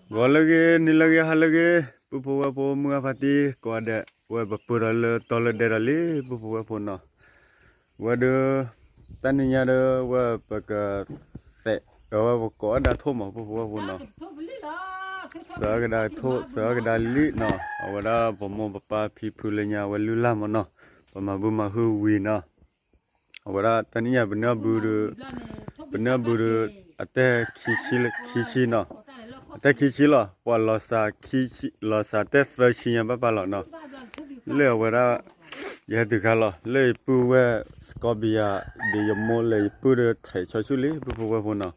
ဂီၤလၢအဂ့ၤ နံၤလၢအဂ့ၤ ဟါလၢအဂ့ၤ ပုၢ်ဖိဝဲၢ်ဖိ မုၢ်ဂၤဖါတံၢ်ကိးဂၤဒဲး ဝဲပပၢၢ်ဒီးလၢတီလၢဒဲဒီးလံ ပုၢ်ဖိဝဲၢ်ဖိနီၤ, ဝဲဒၣ် တၢ်နံၤညါဒီး ဝဲပက သဲး ဝဲပကိးဝဲဒၣ်ထိၣ်မး ပုၢ်ဖိဝဲၢ်ဖိနီၤ, သၢကဒါထိၣ် သၢကဒါလံနီၤ, အဝဲဒၣ်ပမိၢ်ပပၢ်ဖံဖုလၢညါ အဝဲလုၢ်လၢ်မးနီၤ, ပမၤဘုမၤဟုဝံၤနီၤ အဝဲဒၣ်တနံၣ်ညါ ပနၢ်ဘုဒီး ပနၢ်ဘုဒီး အတဲခံဆံလၢ ခံဆံနီၤ, အတဲခံဆံလီၤ, ပှၤလီၤစှၤခံဆံ လီၤစှၤတဲသၢဆံညါဘၣ်ပၢ်လီၤနီၤ, လၢအဝဲဒၣ် ယဟဲတုၤခါလီၤ လၢယပုၢ်ဝဲၢ်စကီဘံယၤ ဒီးယမိၢ်လၢယပုၢ်ဒီး ထဲးဆီဆူၣ်လံ ပုၢ်ဖိဝဲၢ်ဖိနီၤ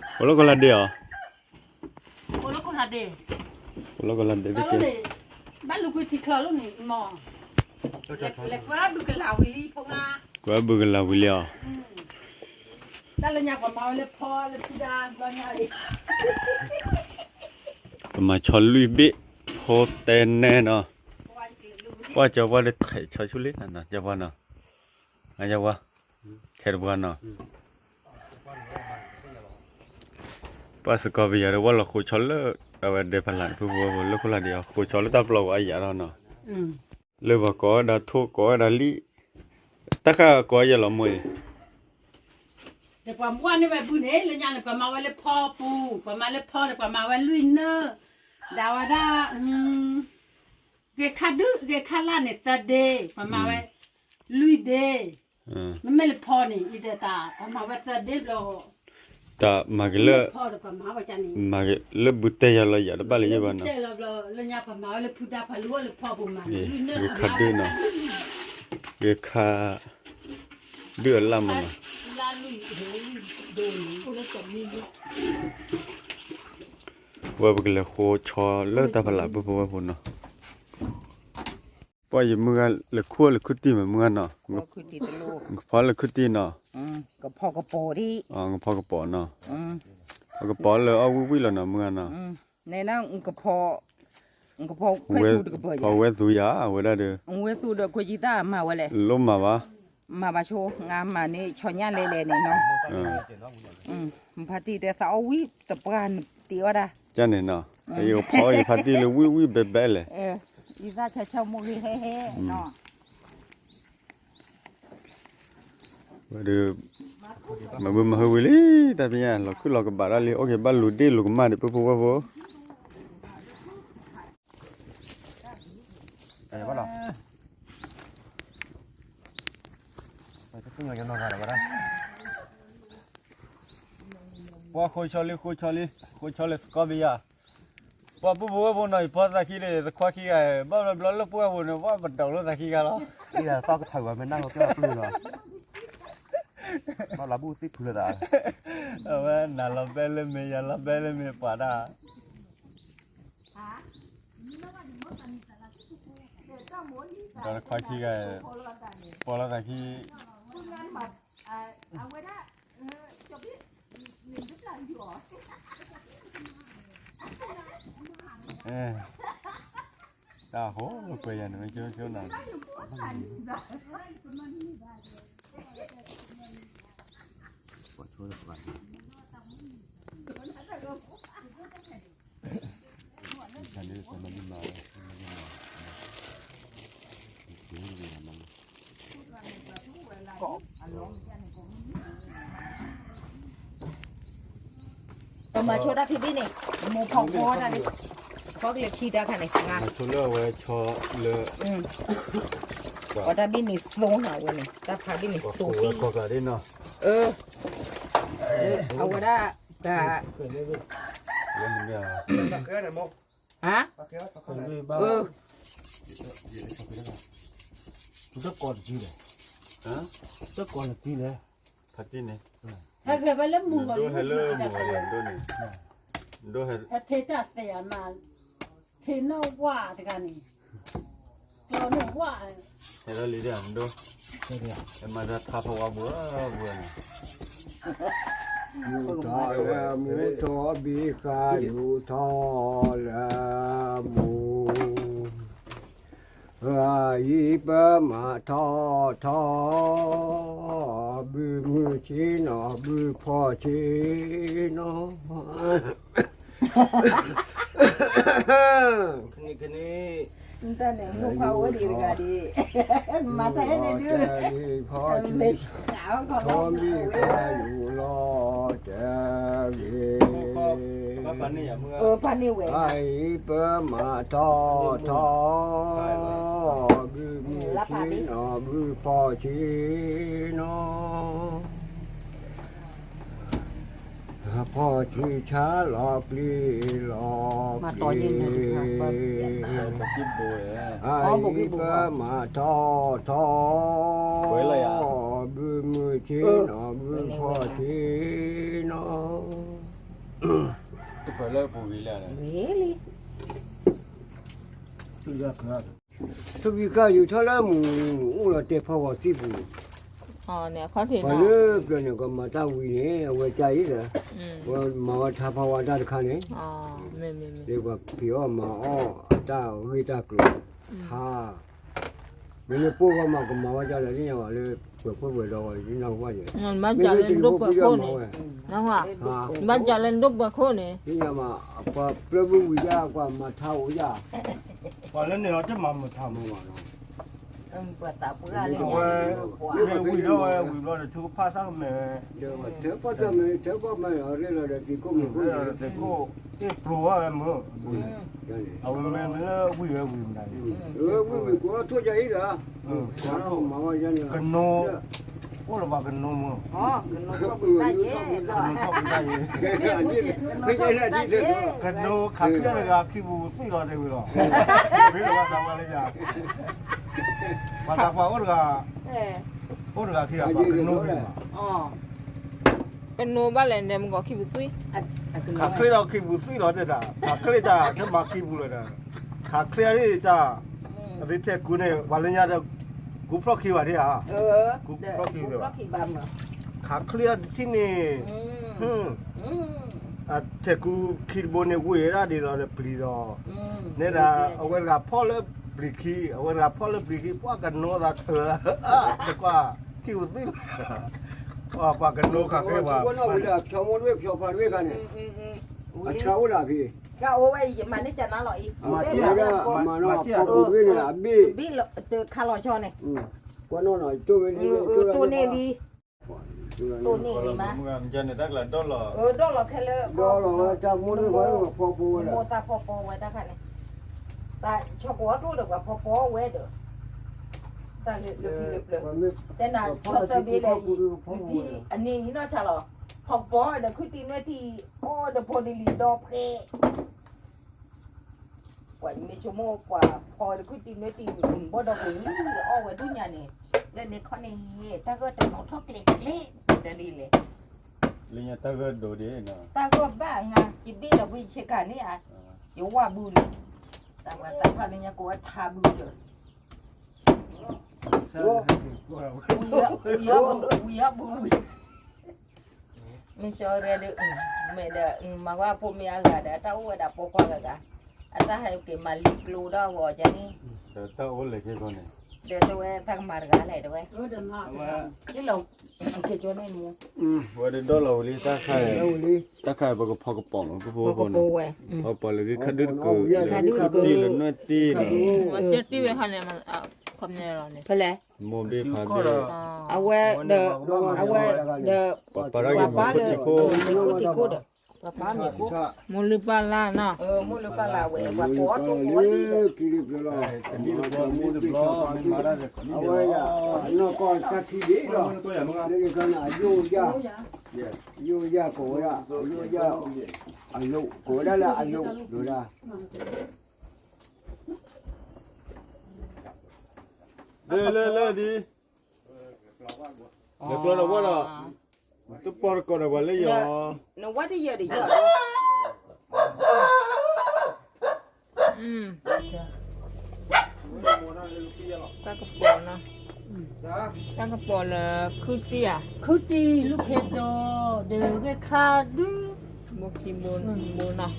အိၣ်လၢကီၢ်လါဒ့အီၤ, အိၣ်လၢကီၢ်လါဒ့, အိၣ်လၢကီၢ်လါဒ့တက့ၢ်, ဘၣ်လူၤကွံာ်ထံချၢလီၤန့ၣ်မး, လဲၤကွၢ်ဘုကလၤဝံၤလံဖိမါ, ကွၢ်ဘုကလၤဝံၤလံအီၤ, တၢ်လၢညါပှၤမၤဝဲလၢဖီလၢဖုဒါဘျီညါအံၤ, ပမၤဆီလွံၢ်ဘ့ၣ်, ဖိတဲနဲနီၤ, ပှၢ်ကၠီပှၢ်ဒီးထဲးဆီဆူၣ်လံနီၤ, ကၠီပှၢ်နီၤ, ကၠီပှၢ်, ထဲတပှၢ်နီၤ ပှၤစကီပယၤဒီး ဝဲလီၤဃိဆီလၢ အဝဲဒဲဖးလးန့ၣ် ပုၢ်ဖိဝဲၢ်ဖိ လၢခိၣ်လါဒ့အီၤ ဃိဆီလၢတၢ်ပျီဝဲအယၤထီၣ်နီၤ, လၢပှၤကိးဝဲဒၣ်ထိၣ် ကိးဝဲဒၣ်လံ, တၢ်ဃၣ်ကိးယဲလီၤမိၢ်အံၤ, ဒီးပှၤဘှၣ်န့ၢ်ဝဲဘုန့ၣ် လၢညါန့ၣ် ပှၤမၤဝဲလၢဖီပူၤ, ပှၤမၤလၢဖီန့ၣ် ပှၤမၤဝဲလွံၢ်နၢၣ်, ဒီးဝဲဒၣ် ဂဲၤခါဒုး ဂဲၤခါလၢ်န့ၣ် သၢဒ့, ပှၤမၤဝဲ လွံၢ်ဒ့, မ့မ့ၢ်လၢဖီန့ၣ် အံၤဒီးတၢ် ပှၤမၤဝဲသၢဒ့ဘျီ, တၢ်မၤက့ၤလၢ မၤက့ၤလၢဘုတဲယၤလီၤယၤတဘၣ်လၢယဘၣ်နီၤ, လၢညါပှၤမၤဝဲလၢဖုဒါ ပှၤလူၤဝဲလၢဖီပူၤမး, ဂဲၤခါဒုးနီၤ, ဂဲၤခါဒုးအလၢ်မးနီၤ ဝဲပကလဲၤဃိဆီလၢတၢ်ဖးလး ပုၢ်ဖိဝဲၢ်ဖိနီၤ, ပှၤယမုၢ်ဂၤလဲၤခူၣ်လဲၤခူၣ်တံၢ်မးမုၢ်ဂၤနီၤ, ကဖီလဲၤခူၣ်တံၢ်နီၤ, ကဖီကပိာ်နီၤ, ကဖီလၢအီၣ်ဝံၣ်ဝံၣ်လီၤနီၤမုၢ်ဂၤနီၤ, ကဖီဝဲသူယၤ အဝဲဒၣ်ဒီး, ဝဲသူဒီးခွဲးကံသၣ်မၤဝဲလဲၣ်, လိၣ်မၤဘၣ်, မၤဘၣ်ဆိ ငါမၤန့ၢ်ဆီညၣ်လဲၤလဲၤန့ၣ်နီၤ, ဖါတံၢ်တဲသးအီၣ်ဝံၣ်တပှၢ်နတ့အီၣ်ဒၣ်, ကန့ၣ်နီၤ, ယကဖီယဖါတံၢ်လၢဝံၣ်ဝံၣ်ဘဲဘဲလဲၣ်, ယသးဆၢဆၢမိၢ်ဂ့ၤဟဲဟဲနီၤ ဝဲဒီး မၤဘုမၤဟုဝံၤလံ တၢ်ဖဲညါ လီၤခုၣ်လီၤကဘၣ်တၢ်လံ အိၣ်က့ၤဘၣ်လူၤဒ့ၣ်လူၤကမၣ်ဒံး ပုၢ်ဖိဝဲၢ်ဖိ ပှၤဃိဆီလံ ဃိဆီလံ ဃိဆီလံ စကီဘံယၤ ပှၤပုၢ်ဖိဝဲၢ်ဖိနီၤ ယဖီသးခံဒီး သခွါခံဂၤ ဘၣ်ဘျီဘျီလၢပှၢ်ပူၤန့ၣ် ပှၤပဒိးလိာ်သးခံဂၤလီၤ သီၣ်ကထၢၣ်ဝဲ မ့ၢ်နၢ်လီၤကၢ်ပျုၢ်လီၤ ဘၣ်လီၤဘူၣ်သ့ၣ်ထူလၢသး အဝဲနၤလီၤဘဲလၢမ့ၢ် ယၤလီၤဘဲလၢမ့ၢ်ပှၤဒၣ် ဒီးတခွါခံဂၤ ပှၤလီၤသးခံ တၢ်ဟိ ကွဲးယၤန့ၣ် မ့ၢ်ဆိဆိနၤ ပမၤဆိတၢ်ဖံးဘံၣ်န့ၣ် မိၢ်ဖီဃီတၢ်လံ ဖီကလဲၤခံတၢ်ခါန့ၣ် မၤဆိလၢအဝဲဆီလၢ ပှၤတၢ်ဘံၣ်န့ၣ်သိနၤဝဲန့ၣ် တၢ်ဖးဘံၣ်န့ၣ်သိသံ အဝဲဒၣ် တၢ် ဟါ တကိးတကံလဲၣ် တကိးတကံလဲၣ် ဖါတံၢ်န့ၣ် ဟဲဂဲၤဝဲလၢမုၢ်ဂီၤလံ ဒိၣ်ဟဲလၢမုၢ်ဂီၤလံ ဒိၣ်န့ၣ် ဒိၣ်ဟဲ ဟဲထံၣ်တၢ်သဲးအမး ထံၣ်နီၣ်ဝၣ်တဂၤန့ၣ် ကျီန့ၣ်ဝၣ် ဟဲလီၤလံဒၣ်ဒိၣ် ဟဲမၤတၢ်ထါဖီဝါဘှဲဘှဲန့ၣ် ယူၤထီၣ်လၢမူထီၣ်ဘံဃါ ယူၤထီၣ်လၢမူ အံၤပမၤထီၣ်ထီၣ် ဘုမုၢ် ဆ့ၣ်နီၤဘုဖီဆ့ၣ်နီၤ, န့ၣ် မုၢ်ဖီဝဲဒံးတဂၤဒံး, မၤတၢ်ဟဲန့ၣ်ဒုး, ဖီဆ့ၣ်, ထီမံၤခါယူၤလီၤတဂ့ၤ, အအံၤပမၤထီၣ်ထီၣ်, ဘုမုၢ်ဆ့ၣ်နီၤဘုဖီဆ့ၣ်နီၤ. ဖီဆ့ၣ်ဆါလီၤပျံၤလီၤပျံၤ, အအံၤပမၤထီၣ်ထီၣ်, ဘုမုၢ်ဆ့ၣ်နီၤဘုဖီဆ့ၣ်နီၤ. တပၢၤလၢပူၤဂ့ၤလၢ, ဂ့ၤလံ. ထီၣ်ဘံၣ်ဃာ်ယူၤထီၣ်လၢမုၢ်အိၣ်လီၤတဲာ်ဖီဂီၤသံပူၤ, ပှၤလၢပျၢၤန့ၣ် ကမၤတၢ်ဝံၤန့ၣ် အဝဲကါအံၤဒီး, ဝဲမၤဝဲထါဖီဝါတၢ်တခါန့ၣ်, လၢပှၤဖံးအီၣ်မၤအီၣ်အတၢ်ဂ့ၢ်တၢ်ကျိၤ, ထါ, မ့မ့ၢ်ပိၢ်ဂီၢ်မးကမၤဝဲကါဒီး သ့ၣ်ညါဘၣ်လၢပှဲၤခိၣ်ပှဲၤဒီဂီၤ သ့ၣ်ညါဘၣ်, ဘၣ်ကၢ်လၢနဒိၣ်ပှဲၤခိၣ်န့ၣ်, ဘၣ်ကၢ်လၢနဒိၣ်ပှဲၤခိၣ်န့ၣ်, သ့ၣ်ညါဘၣ်, ပှၤပျၢၤဘုဝံၤဒၣ် ပှၤမၤထါအိၣ်ယၤ, ပှၤလၢန့ၣ်အီၤတမၤမုာ်ထါမုာ်ဘၣ်လီၤ. ဝဲ, မ့ၢ်ဝံၤဒီးဝဲဝံၤဘျီဒီး ထုကဖၣ်သၣ်ကမဲာ်ဝဲ, ဒီးပှၤထၢပီၣ်ထၢမ့ၢ် ထၢပီၣ်မ့ၢ်အီၤရ့ၣ်လီၤဒီး သံခိၣ်မုာ်ခိၣ်န့ၣ်, သံခိၣ်, အ့ၣ်ပျိၤဝဲမုာ်, အဝဲမ့ၢ်လၢဝံၤဝဲဝံၤမနုၤန့ၣ်, ဝံၤဝံၤကိးထီၣ်ကၢအံၤဒီး, ကနိ, အိၣ်လၢပှၤကနိမုာ်, ကနိထီၣ်ပတၢ်ယဲ, ကနိခးချ့တဂၤခံပူၤသွံၣ်လီၤတဲဝံၤလီၤ, မ့ၢ်လၢပှၤသးပှၢ်လၢယၤ ပှၤသးပှၢ်အိၣ်တဂၤ, အိၣ်တဂၤခံဂၤပှၤကနိမုာ်, ကနိဘၣ်လဲၣ်န့ၣ် မ့ၢ်ဂီၤခံပူၤသွံၣ်, ခးချ့ဒီးခံပူၤသွံၣ်လီၤတဲဒၣ်, ခးချ့တၢ်တမၤခံပူၤလၢၤဒီး, ခးချ့ဒၣ်တၢ်, အသုထဲကူန့ၣ် ပှၤလၢညါဒီး, ကူဖျီၣ်ခံဘၣ်ဒၣ်ဧါ, ကူဖျီၣ်ခံဘၣ်, ခးချ့အီၤတထံၣ်န့ၣ်, ထဲကူခံတဘိန့ၣ် ဝ့ၢ်ဒၣ်ဒ်သိးဒီးပျံၤဒီး, နဲဒၣ်, အဝဲတဂၤဖီၣ်လၢပျံၤခံ, အဝဲတဂၤဖီၣ်လၢပျံၤခံ ပှၤကနိသးထၢ, တကွၢ်, ခံပူၤသွံၣ်လီၤ, ပှၤကနိခးချ့ပှၤ, ဖျီၣ်မိၢ်တဝ့ၢ် ဖျီၣ်ဖးတဝ့ၢ်ခါန့ၣ်, အဆၢအိၣ်ဒၣ်ဖဲ, တၢ်အိၣ်ဝဲအံၤ ယမၤန့ၢ်ကနါလီၤအံၤ, မၤန့ၢ်ဖီခိၣ်ဝ့ၢ်န့ၣ် အဘ့ၣ်, ဘ့ၣ်တခါလီၤဆီန့ၣ်, ကွၢ်နီၢ်နီၢ် တိၢ်ဝဲလံ, တိၢ်န့ၢ်လံ, တိၢ်န့ၢ်လံမး, ဒီးလီၤခဲလၢာ်, ဒီးလီၤဝဲတၢ်မိၢ်န့ၢ်ဝဲဖီဖိဝဲဒၣ်, မိၢ်သၣ်ဖီဖိဝဲတၢ်ခါန့ၣ်, တၢ်ဆီကိးအီၤတိၢ်ဒီးပှၤဖီဖိဝဲဒီး, တၢ်လၢခံလၢပျၢၤ, တဲနၤဆီသၢဘ့ၣ်လဲၣ်အံၤ, အနံၤအံၤနီၢ်ဆါလီၤ, ဖီကပီၤဒီးခုတံၢ်နွဲၣ်တံၢ်, အိၣ်ဒီးဖိဒံလံဒီဖှဲ ပှၤမ့ၢ်ဆိကမိၣ်ပှၤဖီဒီးခုတံၢ်နွဲၣ်တံၢ် ဘီၣ်ဒီးပှၤအံၤ အီၣ်ဝဲဒိၣ်ညါန့ၣ်, လၢန့ၣ်ခီန့ၣ် တၢ်ဂၢၢ်တနီၤထီၣ်ကျဲကျဲ, တၢ်ဒ်လဲၣ်, လၢညါတၢ်ဂၢၢ်ဒိၣ်ဒ်, တၢ်ဂၢၢ်ဘၣ်ငါ ယဘ့ၣ်လီၤဘှံးဆ့ကၤန့ၣ်ဧါ, ယဝၢ်ဘုန့ၣ်, တၢ်ပှၤသးပှၢ်လၢညါကိးဝဲထါဘုဒီး ဝံၤအီၣ်ဘုဝံၤအီၣ်ဘုဝံၤ, မ့ၢ်ဆၢရဲၣ်ဒီး, မ့ၢ်ဒီး မၤဝဲဖိမ့ၢ်အဂၤဒီး အတၢ်အိၣ်ဝဲဒၣ်ပိာ်ခွါဂၤဂၤ, အတၢ်ဟဲက့ၤမၤလံၤကျိဒီးအဂီၢ်ကန့ၣ်, ဒီးတၢ်အိၣ်လဲၤက့ၤခီန့ၣ်, ဒီးတဝဲတၢ်ကမၤတဂၤလဲၣ်တဝဲ, က့ၤကၠီန့ၣ်မူ ဝဲဒၣ်ဒီလီၤဝံၤလံ, တၢ်ခါအံၤပကဖီကပီၤလီၤ, ဖီကပီၤဝဲ, ဖီကပီၤလၢဂ့ၢ်ခါဒုတကုာ်, ခါဒုတကုာ်, တံၢ်လၢနွဲၣ်တံၢ်လီၤ, ဖဲလဲၣ်, မိၢ်ဘ့ၣ်ဖးဒိၣ်, အဝဲဒီး, အဝဲဒီး, ပှၤပာ်တၢ်ဂ့ၤမ့ၢ်ခိၣ်ထံခိၣ်, မိၢ်လုၢ်ပၢ်လၢ်နီၤ, မိၢ်လုၢ်ပၢ်လၢ်ဝဲ, ပှၤကိးအီၤတိၢ်ကိးဝဲလံ, အဝဲဒၣ်အနီၢ်ကီၢ်တၢ်ခံဘ့ၣ်လီၤ, လၢန့ၣ်ခါန့ၣ် အယိၣ်ယၢ်, ယိၣ်ယၢ်ကိးဝဲဒၣ်, ယိၣ်ယၢ်, အလိၣ်, ကိးဝဲဒၣ်လၢအလိၣ်, ဒိၣ်ဒၣ်, လၢလၢလၢဒ်, လဲၤကျီဒီးဝဲဒီး, တပီၢ်တကိးဒီးပှၤလၢယီၤ, နဝဲတယၢၢ်ဒီးယီၤ, တၢ်ကပီၤနီၤ, တၢ်ကပီၤလၢခုတံၢ်ဧါ, ခုတံၢ်လူၢ်ခ့ဒိၣ်, ဒီးဂ့ၢ်ခါဒု, ဘိခံဘိ, ဘိနီၤ, ဘၣ်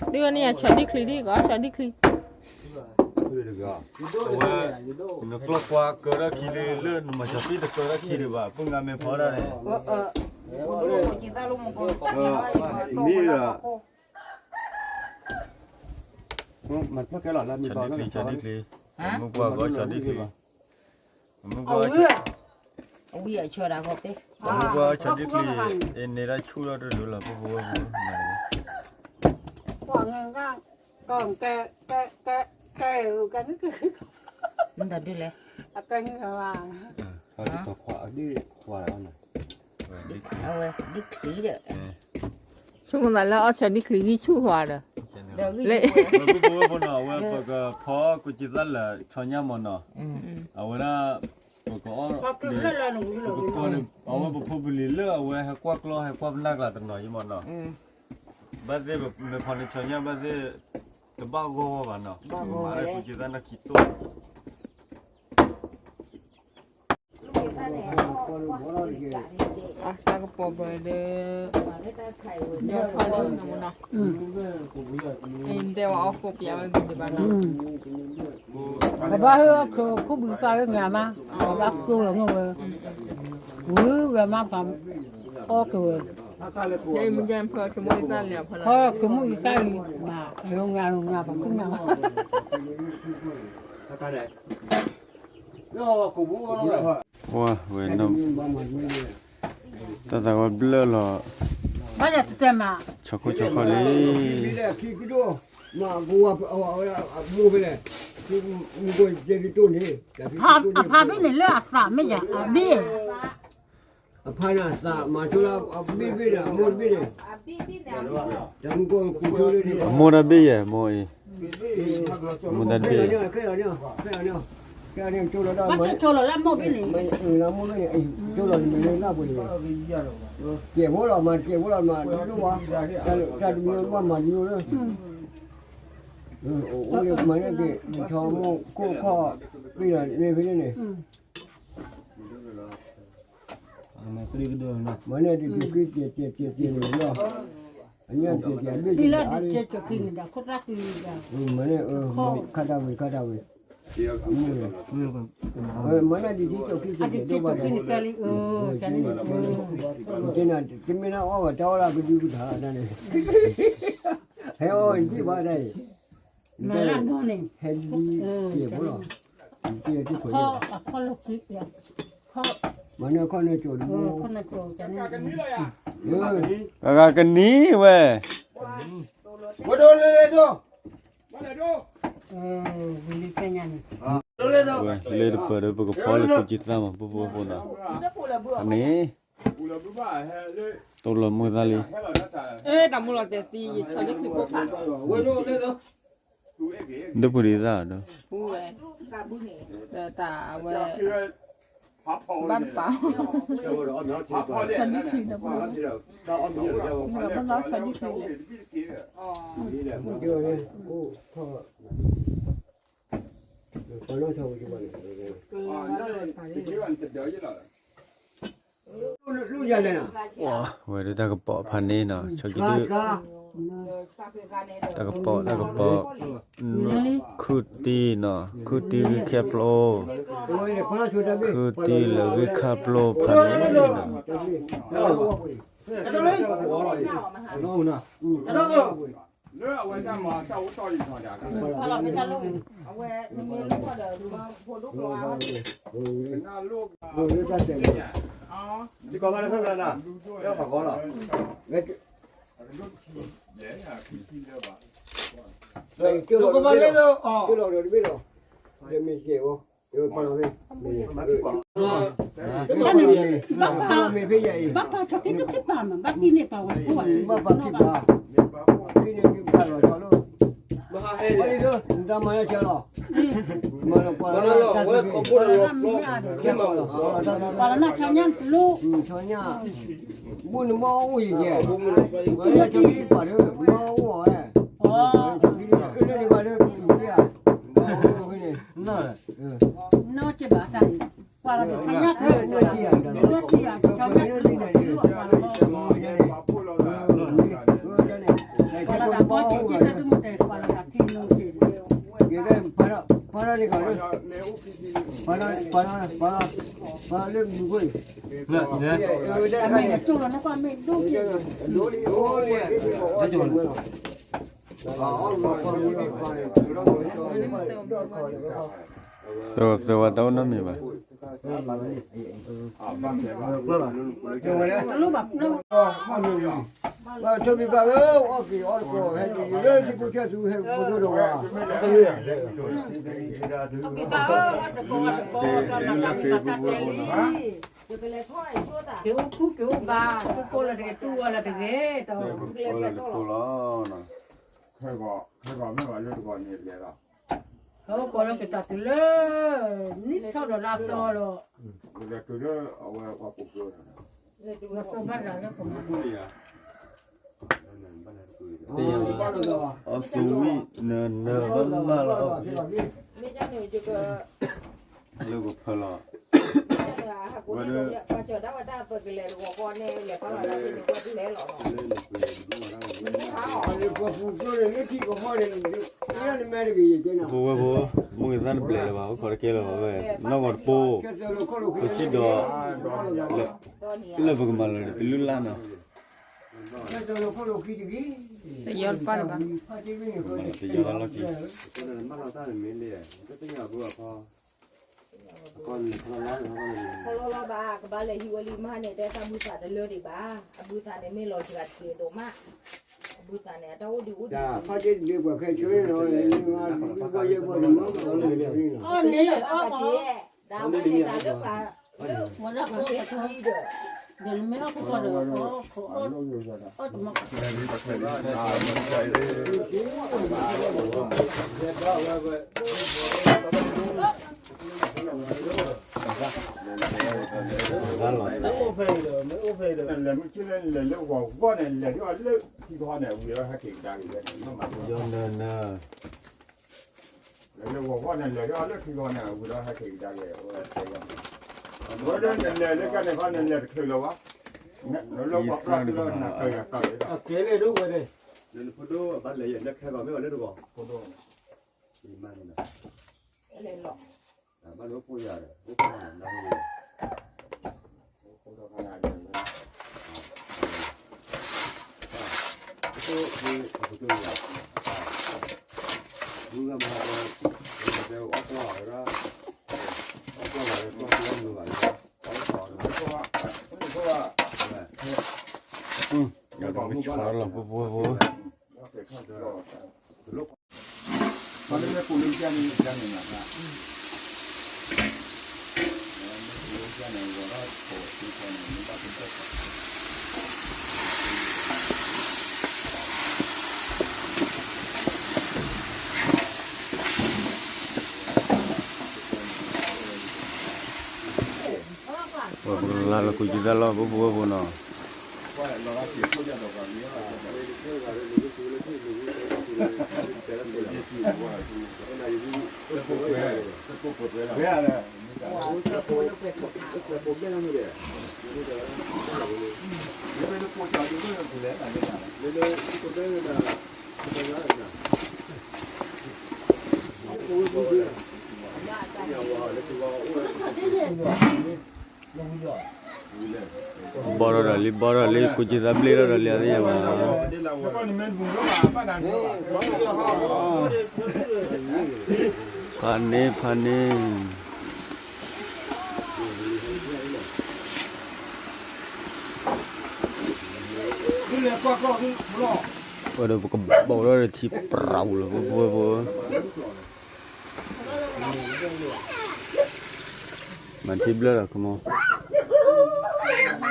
ဒ်န့ၣ်အဆီဒံၣ်ချံဒ်ကီး ဆီဒံၣ်ချံ အဝဲ နကျီၢ်ကွၢ်ကၢထီၣ်ခံလံ လၢနမၤဆီဒံၣ်တကၢထီၣ်ခံဒံးဘၣ် ပှၤငါမ့ၢ်ဖီဒၣ်န့ၣ် မ့ၢ်ဒီး မ့ၢ်ပှၤဂီၤဆီဒံၣ်ချံ မ့ၢ်ပှၤဂီၤဆီဒံၣ်ချံ အဝံအဆၢဒၣ်ဂီၤပဲ မ့ၢ်ပှၤဂီၤဆီဒံၣ်ချံ အန့ၣ်ဒၣ်ဆူၣ်ထီၣ်တဒုလီၤ ပဖိဝဲဖိ ပှၤငါ ကဲ ကဲ ကဲ ကဲ ကဲ မ့ၢ်တၢ်ဒ်လဲၣ် အကဲ အဝဲ ဒ်ချံဒီး ဆိကမိၣ်သးလၢအီၣ်ဆီဒံၣ်ချံဂံၢ်ဆူၣ်ဝဲဒီး လၢ ပဖိဝဲဖိနီၤ အဝဲပကဖီကူစံးသးလၢဆီညၣ်မ့ၢ်နီၤ အဝဲဒၣ် ပကအီၣ် ပကဖီန့ၣ် အဝဲပဖိပလံၤလၢအဝဲဟဲကွၢ်ကျီဟဲကွၢ်ပနၢ်ကျါတနီၤယမ့ၢ်နီၤ ဘၣ်သ့ၣ်ပမ့ၢ်ဖီန့ၣ်ဆီညၣ်ဘၣ်သ့ၣ် တဘၣ်ဂီၢ်ဂီၢ်ဘၣ်နီၤ ပမၤလၢကူစံးသးနီၢ်ခံတိၢ် တၢ်ကပီၤပၤဒီး ယီၤထီၣ်လၢနမနီၤ တဲဝဲအီၣ်ဃိပယါဝဲဂ့ၤဒံးဘၣ်နီၤ ပဘၣ်ဟ့ၣ်အီၣ်ခိၣ်ဘုးဃာ်လၢညါမး ပဘၣ်ကိၢ်ဝဲငိၢ်ဝဲ ဝံၤဝဲမးပှၤအီၣ်က့ၤဝဲ ခီခိၣ်မုၣ်အံၤဃာ်အံၤ မၤလိၤငါလိၤငါပှၤခိၣ်ညါ ဝဲ တၢ်သးဝဲဘျၢၣ်လီၤ ဘၣ်ယတတဲမး ဆီခိၣ်ဆီခီလံ မ့ၢ်အဘ့ၣ်လဲၣ် အဖါဘ့ၣ်န့ၣ်လၢအသးမ့ၢ်ယၤ အဘ့ၣ် အဖါန့ၣ်အသးမၤဆိလၢအဘ့ၣ်ဘ့ၣ်န့ၣ် အမိၢ်တဘ့ၣ်န့ၣ် အမိၢ်တၢ်ဘ့ၣ်ယဲၢ် မိၢ်အံၤ မိၢ်တၢ်တဘ့ၣ် မ့ၢ်လၢအမိၢ်ဘ့ၣ်န့ၣ် ကဲဖိလီၤမၤကဲဖိလီၤမၤဒိၣ်ဝဲ တၢ်တမံၤမၤမၤဒိၣ်လၢ အိၣ်လၢမၤန့ၢ်က့ၤ ဆီမိၢ်ခိၣ်ခီၣ် ပ့ၢ်လီၤန့ၣ်ဖဲန့ၣ် မၤန့ၢ်ဒ်က့ၤက့ၤက့ၤက့ၤက့ၤန့ၣ်လီၤ အညါက့ၤက့ၤအဘ့ၣ်က့ၤက့ၤအါလံ မၤန့ၢ် ခါတၢ်ဝံၤခါတၢ်ဝံၤ မၤန့ၢ်ဒ်က့ၤက့ၤက့ၤက့ၤဒိၣ်ဘၣ်ဒီး တမ့ၢ်နအီၣ်ဘၣ်တၢ်အီၣ်လၢကဒုကထါတၢ်န့ၣ် ဟဲအီၣ်ဒံးဘၣ်တၢ်အံၤ ဟဲဒ်က့ၤဖိလီၤ က့ၤတံၢ်ခွဲး မၤန့ၢ်ခီၣ်န့ၢ်ကၠိၤဒ် ကဂၤကနံၤဝဲ ဝဲဒိၣ်လၢလဲၣ်ဒိၣ် လၢတပၢၤဒီး ပကဖီလၢကူစံးသးမး ပဖိဝဲဖိနီၤ အန့ၣ် တိၢ်လီၤမုၢ်သးလံ တၢ်မူလီၤတဲာ်သံ ယဆီဒံၣ်ချံခိၣ်ဖး ဒိၣ်ပူၤဒံးသၣ်ဒီး ဝဲ တၢ်အဝဲ ဘၣ်တပာ် ဆီဒံၣ်ချံဒီး ဘၣ်ဆီဒံၣ်ချံလဲၣ် ဝဲဒၣ်တၢ်ကပီၤဖးန့ၣ်နီၤ ဆီကံဒု တၢ်ကပီၤ တၢ်ကပီၤ ခုၣ်တံၢ်နီၤ ခုၣ်တံၢ်ဂံၢ်ခၠၣ်ပျိ ခုၣ်တံၢ်လၢဂံၢ်ခၠၣ်ပျိဖးန့ၣ်နီၤ လၢအဝဲတၢ်မၤတၢ်အိၣ်တီၢ်ယံၤထီၣ်ဒၣ် ယကီၢ်ဘၣ်လၢဖဲဖဲနၤ လၢဖးဂီၤလီၤ ကမၤလဲၣ်လၢ ကလီၤဒီးတဘ့ၣ်လီၤ တမ့ၢ်ကဲဝဲ ကလီၤဖဲ ဘၣ်ပာ် ဘၣ်ပာ်ဆီက့ၤနုၢ်ခံပာ်မး ဘၣ်ကံၣ်န့ၢ်ပာ်ဝဲ ဘၣ်ပာ်ခံပာ် ကံၣ်န့ၢ်ခံပာ်လီၤဆီလီၤ ပှၤလၢတၢ်မၤလီၤဆီလီၤ ပှၤလၢနၢ် ဆီညၣ် ဆီညၣ် ဘူၣ်နဘီအိၣ်ယံၤယဲၢ် ပှၤလၢဆီကံၣ်ပာ်လၢ ဘီအိၣ်ဝဲ ဆီကံၣ်လၢန့ၣ်ပှၤလၢကံၣ်န့ၣ်ဧါ အိၣ်န့ၣ် တၢ်ဘီက့ၤက့ၤတၢ်ဒုးမ့ၢ်တဲပှၤလီၤတၢ်ထံၣ်လိာ်က့ၤ က့ၤဖဲဖးထီၣ် ဖးထီၣ်န့ၣ်ကီးလၢ ဖးထီၣ် ဖးထီၣ် ဖးထီၣ်လၢမုၢ်ခိၣ်အံၤ အမ့ၢ်ကၠိလီၤနကွၢ်မ့ၢ်ဒိၣ်က့ၤ သဝဲတၢ်အိၣ်နီတမံၤဘၣ်. ထိၣ်ဘံၣ်ဘၣ်ဝဲ အီၣ်က့ၤအီၣ်တကိး ဟဲက့ၤလၢထံဖိကီၢ်ဖိ ဟဲက့ၤဖိဒိၣ်တဝါ က့ၤအိၣ်ခူက့ၤအိၣ်ဘါ တူၢ်ကိၢ်လီၤတဂ့ၤ တူၢ်ဝါလီၤတဂ့ၤ တၢ် ခဲဂီၤမ့ၢ်ဘၣ်လၢတဂီၤန့ၣ်လဲၤလီၤ ဟဲကိးလၢကတၢၢ်တုၤလၢ နံၣ်ထီၣ်ဒီးလၢအသီဒီး ကတၢၢ်တုၤလၢအဝဲပှၤကူးကျိၤ နသိဘၣ်တၢ်လၢကမၤ အီၣ်သဝံၣ်နၢၤနၢၤဘၣ်မးလီၤ လၢကဖၢလီၤ ဝဲဒၣ် ပှၤကလဲၤတဂီၤဃီန့ၣ် လဲၤဖးဝဲဒၣ်န့ၣ် ပှၤကလဲၤလီၤ ပှၤကူးကျိၤန့ၣ် လၢထံကဖီန့ၣ် နမဲတဂ့ၤ ပဝဲဖိ မုၢ်ဂ့ၤသၣ်တဘျဲးလၢၤဘၣ် အိၣ်ခိးတကဲလၢၤဘၣ်ဝဲ နီၢ်ဂီၤတပိ ပစံၣ်ဒီး လၢပကမၤလၢတလုၢ်လၢ်နီၤ တယီတပၣ်လၢၤဘၣ် တယီလီၢ်ခံ ဖီလီၤဘၣ် ကဘၣ်လဲၤဟံးဝဲလံမးန့ၣ် တဲတၢ်ဘုသးတလၢဒံးဘၣ် အဘုသးန့ၣ်မ့ၢ်လီၤစှၤတက့ၤဒိၣ်မး အဘုသးန့ၣ် အတၢ်အိၣ်ဒံးအိၣ်ဒံး အီၣ်န့ၣ်လီၤ အီၣ်က့ၤ ဒီးမ့ၢ်တၢ်လၢပှၤ လၢပှၤက့ၤဒီး ဒီးနမ့ၢ်အီၣ်ကီၢ်ဒီး အီၣ်တမီၢ် မ့ၢ်အိၣ်ဖဲဒီး မ့ၢ်အိၣ်ဖဲဒီး လဲၤမုၢ်ဆ့လဲၣ် လဲၤလၢဂီၤဂီၢ်န့ၣ် လဲၤဒ်အီၤလၢထံကီၢ်န့ၣ် ဝံၤအီၤဟဲက့ၤကဒါက့ၤဝဲန့ၣ် မ့ၢ်မၤ ယီၤနၢၤနၢၤ လဲၤလၢဂီၤဂီၢ်န့ၣ် လဲၤဒ်အီၤလၢထံကီၢ်န့ၣ် ဝံၤဒီးဟဲက့ၤကဒါက့ၤဝဲ အဝဲဒၣ်နလဲၤလၢကန့ၣ်ခီ နလဲၤတချုးလီၤဘၣ် နလၢပှၤကျီၢ်လီၤ နချုးယၤကျီၢ်လီၤ အကဲလၢဒိၣ်ဝဲန့ၣ် နဖိဒိၣ်ဘၣ်လဲၤယဲၢ်လၢခဲဂီၤမ့ၢ်အီၤလၢတဂီၤ ဖိဒိၣ် ယမါန့ၣ် ဘၣ်လၢဖိယၤဒီး ကဆီလီၤပှဲၤပှဲၤပှဲၤ ပှၤကလၢလၢကူၣ်ကံသၣ်လီၤ ပှၤဖိဝဲၢ်ဖိနီၤ ဘီထီၣ်ဒီးလံ ဘီထီၣ်လံ ကူၣ်ကံသၣ်ဘျ့ထီၣ်ဒီးလံ အသ့ၣ်ညါဘၣ် ဖးန့ၢ် ဖးန့ၢ် ပဒီးပကဘီထီၣ်ဒီးထံ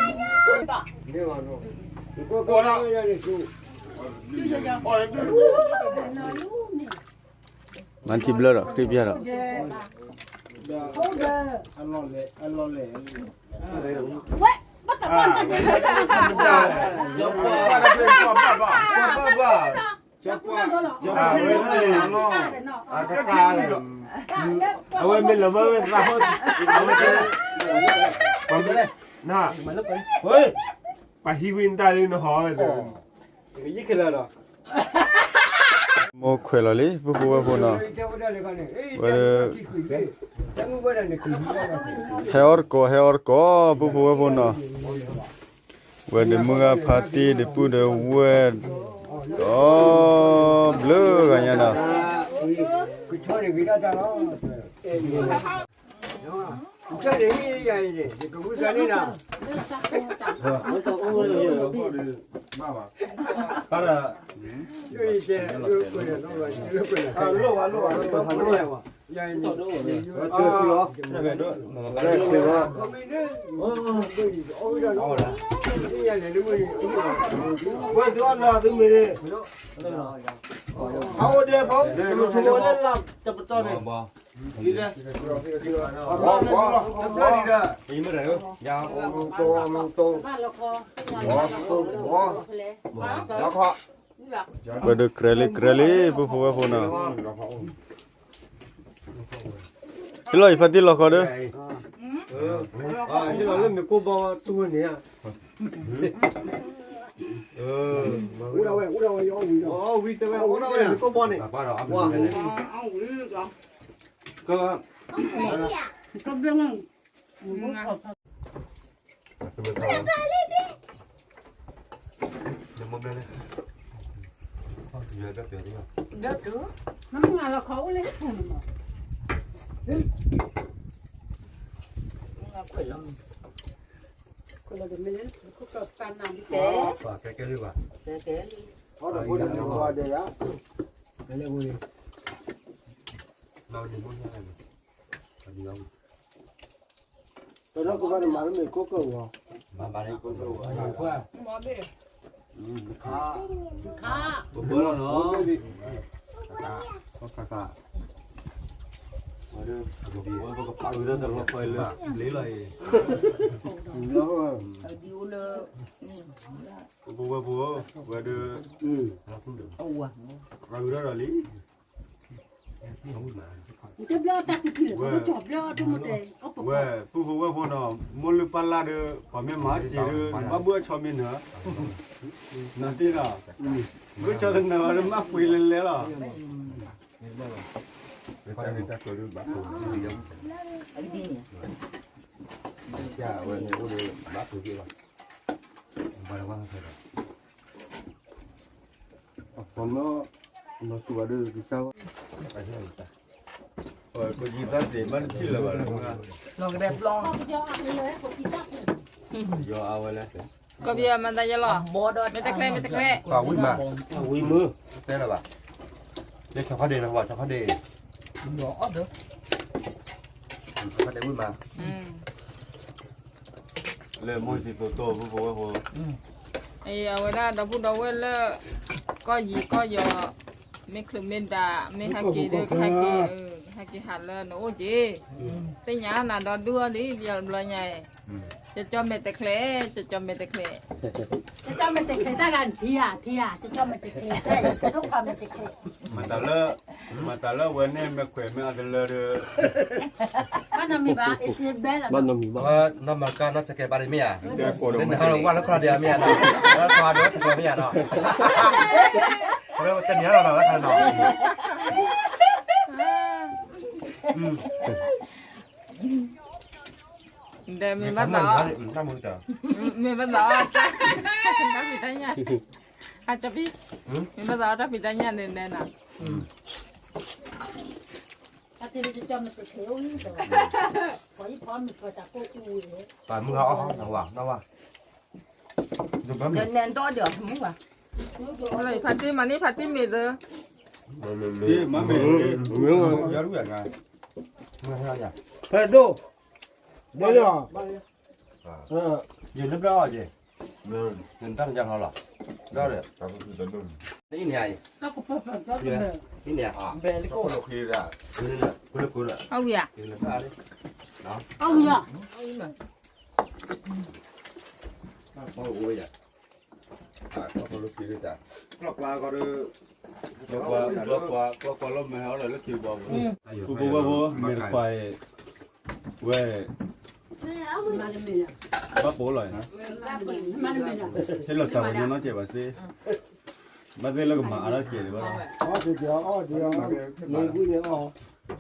ပြးလီၤ ပဝဲဖိ မၤထံဘျၢၣ်ဒီး come on မၤထံဘျၢၣ်ဒီး ဃ့ၢ်ပျၢ်ဒီး ဘၣ်ဘၣ် အဝဲမ့ၢ်လၢမ့ၢ်ဝဲသးဖိ အဝဲ ပှၤဟံးဝံတၢ်လၢနဟီဝဲ ယံၤခဲလၢာ်ဒီး အိၣ်ခွဲးလီၤလံ ပုၢ်ဖိဝဲၢ်ဖိနီၤ, ဝဲ ဟဲအီၣ်တကိး ဟဲအီၣ်တကိး ပုၢ်ဖိဝဲၢ်ဖိနီၤ, ဝဲဒီးမုၢ်ဂၢ်ဖါတံၢ်ဒီးပုၢ်ဒီးဝဲၢ် ဒီး ဘျုးဂၤညါနီၤ. ဝဲဒီးကြဲးလံ ကြဲးလံ ပုၢ်ဖိဝဲၢ်ဖိနီၤ, ဟ့ၣ်လီၤအံၤဖါတံၢ်လီၤဃီဒီး ဟ့ၣ်လီၤလၢမ့ၢ်ကိၢ်ဘီတူၢ်ဝဲန့ၣ်ဧါ, ဝံၤတဲဝဲ အိၣ်ဒၣ်ဝဲမ့ၢ်ကိၢ်ဘီန့ၣ်, ဝါ က ပဒီကဘၣ်နမၤလၢမ့ၢ်ကိၢ်ကၢၢ်ဝီ, ဘၣ်ဘၣ်လၢကိၢ်ကၢၢ်ဝီ, ခါ, ခါ, ဘၣ်ဘၣ်လီၤနီၤ, ခါခါ, ဝဲဒၣ် ပကပာ်ဂုာ်တၢ်တလီၤဃီလၢ လ့လီၤအံၤ, ဒ်အိၣ်လၢ ပဝဲပဝဲ ဝဲဒၣ် ပာ်ဂုာ်တၢ်ဒီးလံ ဝဲ ပုၢ်ဖိဝဲၢ်ဖိနီၤ, မိၢ်လုၢ်ပၢ်လၢ်ဒီး ပှၤမ့ၢ်မၤစ့ၤဒီး နဘၣ်ဘၣ်ဆီမ့ၢ်နၤ, နၤတ့ၢ်ဒီး ဘၣ်ဆီတနၤလီၤဒီးမၤပှ့ၤလဲၤလဲၤလီၤ, ဝဲန့ၣ်အိၣ်ဒီးဘၣ်ပှ့ၤလီၤ, ပှၤမ့ၢ် မၤစူၤဘၣ်ဒီးကစၢ်ဝဲ, ကဘၣ်မၤသးယဲလီၤ, မ့ၢ်တချဲ မ့ၢ်တချဲ, ဝံၤမး, ဝံၤမုၢ်, တဲလၢၤဘၣ်, လၢဆီခီဒ့လၢၤဘၣ်, ဆီခီဒ့, ဆီခီဒ့ဝံၤမး, လၢမိၢ်သံသိးသိး ပုၢ်ဖိဝဲၢ်ဖိ, အဝဲဒၣ်ဒီပုၢ်ဒီဝဲၢ်လၢ ကီၢ်ယံၤကီၢ်ယီၤ, မ့ၢ်ချုးမ့ၢ်ဒး မ့ၢ်ဟဲက့ၤဒီး ကဟဲက့ၤ, ဟဲက့ၤဟးလၢနအိၣ်က့ၤ, သ့ၣ်ညါနၤဒီဒူၣ်အီၤလံ ဘျီဘျီညါအံၤ, ကၠီကၠီမဲာ်တချဲ, ကၠီကၠီမဲာ်တချဲ, ကၠီကၠီမဲာ်တချဲ တၢ်ဂၤနထံၣ်ဧါ, ထံၣ်ဧါ, ကၠီကၠီမဲာ်တချဲ, တၢ်ဂၤနထံၣ်ဧါ, မၤတၢ်လၢ, မၤတၢ်လၢဝဲန့ၣ် မ့ၢ်ခွဲးမ့ၢ်အတလၢဒီး, ဘၣ်နီတမံၤဘၣ်, ဘၣ်နီတမံၤဘၣ်, နီၢ်မၤကါ နီၢ်စကဲးဘၣ်တမ့ၢ်ဧါ, နဟးလၢဝၢ်လၢခီၣ်ဒံးမ့ၢ်ဧါနီၤ, လၢခီၣ်ဒံးမ့ၢ်ဧါနီၤ, တနံၤနီၤ လၢခီၣ်နီၤ, ဒီးမ့ၢ်ဘၣ်သး, မ့ၢ်ဘၣ်သး, တၢ်ဖံးတၢ်ညၣ်, မ့ၢ်ဘၣ်သးအီၣ်တၢ်ဖံးတၢ်ညၣ်န့ၣ်နဲနၤ, ပှၤမုၢ်ဟါအီၣ်ဟီ နဝၤ, နဝၤ, နဲဒီးဒီးမုၢ်ဘၣ်, ဖါတံၢ်မၤန့ၢ်ဖါတံၢ်မ့ၤသၢ, မ့ၢ်, မ့ၢ်, ဖဲဒိၣ်, ဒိၣ်လီၤ, ယနဘျီအီၤက့ၤ, နတၢ်နကလီၤလီၤ, ဒိၣ်ဒီး, အံၤန့ၣ်, အံၤန့ၣ်, အဝံၤဧါ, အဝံၤဧါ, ကျီၢ်ကျါကီၢ်ဒီး, ကျီၢ်ကျါလီၤမဲာ်ဟီဒီးလၢခံဘီ, ပူဖိဝဲၢ်ဖိ မဲာ်တခွါအံၤ, ဝဲ, ဘၣ်ပိာ်လီၤ, ဟ့ၣ်လီၤစၢ်ပှၤညီနီတစဲးဘၣ်စ့ၢ်, ဘၣ်သ့ၣ်လၢကမၤအါထီၣ်ကဲးလံဘၣ်လီၤ, အီၣ်ကဲးအီၣ်ကဲးအီၣ်, မ့ၢ်ဝံၤန့ၣ်အီၣ်,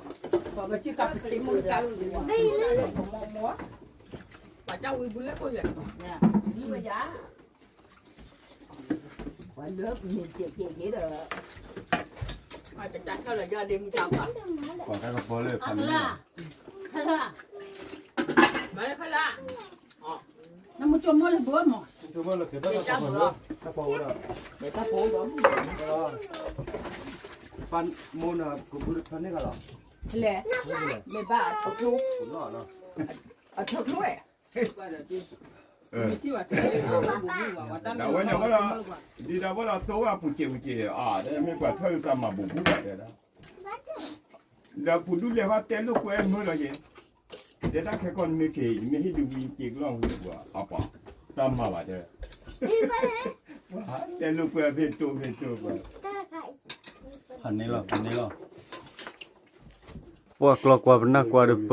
ပှၤကစံၣ်ကးပစံးမုၢ်ကးလံ, ပှၤကဝံၤဘူးလၢခိၣ်ယဲၢ်, ပှၤလၢမ့ၢ်ကဲးကဲးကဲးဒီး, ပှၤတတၢ်ထီၣ်လီၤယီၢ်လံမူတၢ်ပှၤ, ပှၤကကပီၤလၢဖးမံၤ, မၤလၢဖးလၢ နမ့ၢ်ကၠိမိၢ်လၢဘၢမး, ကၠိမိၢ်လၢကဲဘၣ်တၢ်ပီၢ်လၢ, တၢ်ပီၢ်ဝဲဒၣ်, တၢ်ပီၢ်ဝဲဒၣ်, ပၢ်မိၢ်နၤကဘူးတဖၢန့ၢ်ဂၤလီၤ, လဲၣ်, မ့ၢ်ဘၣ်အထီၣ်ကျိ, အထီၣ်ကျိဝဲ, အဝဲန့ၣ်ဝဲဒၣ်, ဒ်ဒီးဝဲဒၣ်သိဝဲအပူၤစဲးပူၤစဲးအါ, မ့ၢ်ပှၤထၢၣ်သးမၤဘူးဘူးဘၣ်တဲဒၣ်, ဒီးပူၤဒုလဲၤဟီတဲလိာ်ကွဲမုာ်လီၤယဲ, တဲတၢ်ခဲကီၢ်နမ့ၢ်က့ၤ ယမ့ၢ်ဟ့ၣ်ဒုးဝံၤက့ၤကလီၢ်ဝံၤပှၤအပှၤ, တၢ်မၤဘၣ်တဲ, တဲလိာ်ကွဲဖဲတိဖဲတိပှၤ, ဖးန့ၣ်လီၤ ဖးန့ၣ်လီၤ, ပှၤကျီကွၢ်ပနၢ်ကွၢ်ဒီးပ,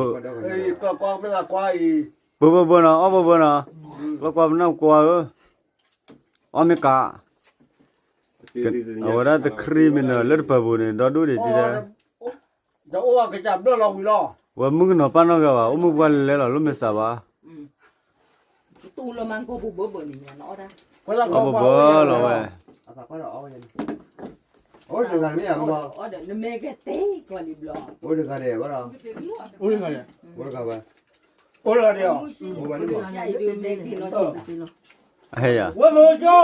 ပဘၢဘၢနီၤ အီၣ်ဘၢဘၢနီၤ, ကျီကွၢ်ပနၢ်ကွၢ်ဧၢ, အီၣ်မ့ၢ်ကး, အဝဲဒၣ်တခရံမ့ၢ်နၤလၢတပၢၤပူၤန့ၣ် ဒီဒူၣ်ဒံးဒ်လဲၣ်, ဝဲမုၣ်ကနီၤပၢ်နီတဂၤဘၣ် အိၣ်မုၣ်ပှၢ်လဲၤလဲၤလီၤ လိၣ်မ့ၢ်စးဘၣ်, အီၣ်ဘၢဘၢလီၤဝဲ, အိၣ်တဂၤတမ့ၢ်ဧါ, အိၣ်တဂၤဒံးဘၣ်, အိၣ်တဂၤဒံး, အဟဲယၤ, ဝဲမ့ၢ်ကၠ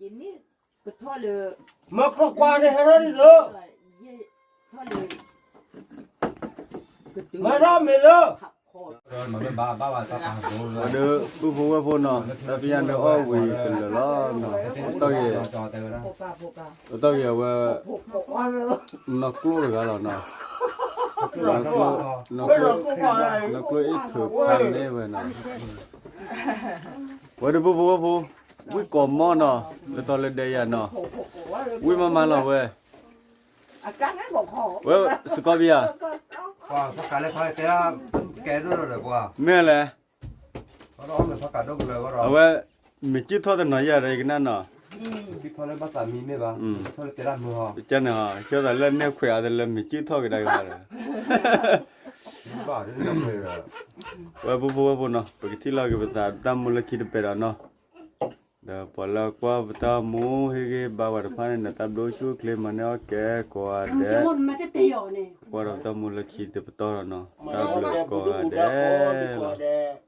ီ, မၤခီကွၢ်န့ၣ်ဟဲထီၣ်ဒ်သိး, မၤထီၣ်မ့ၢ်လၢ ဒီးပုၢ်ဖိဝဲၢ်ဖိနီၤ တၢ်ပယၢ်န့ၣ်အီၣ်ဝံၤတလၢာ်လီၤနီၤ, အတၢ်ဂ့ၤအဝဲ နီၢ်ကျိၣ်တဂၤလီၤနီၤ, နီၢ်ကျိၣ်အ့ၣ်ထုးဖးန့ၢ်ဝဲနီၤ, ဝဲဒီးပုၢ်ဖိဝဲၢ်ဖိ, ဝံၣ်ကိးမီၢ်နီၤ, လၢတီလၢဒဲယၤနီၤ, ဝံၣ်မးမးလီၤဝဲ ဝဲ စကီပယၤ, မ့ၢ်လဲၣ်, အဝဲ မ့ၢ်ကံၣ်ထီၣ်တနီၤယၤဒီးယကနၣ်နီၤ, ကန့ၣ်, ကသးလၢနဲၣ်ခွဲးအါတလၢမ့ၢ်ကံၣ်ထီၣ်ကဒါက့ၤဘၣ်ဒီး, ဝဲပုၢ်ဖိဝဲၢ်ဖိနီၤ ပကထံၣ်လိာ်က့ၤပသးတၢ်မူလၢခံတပဲာ်ဒီးနီၤ, ဒီးပှၤလၢကွၢ်ပတၢ်မူဟ့ၣ်ဂံၢ်ဘါဝဲတဖၣ်န့ၣ် နတၢ်ဘျုးဆူၣ်ချ့မၤန့ၢ်အီၣ်ကဲကိးဂၤဒဲး, ကွၢ်ဒီးပတၢ်မူလၢခံတပတီၢ်ဒီးနီၤ, တၢ်ဘျုးကိးဂၤဒဲးလီၤ.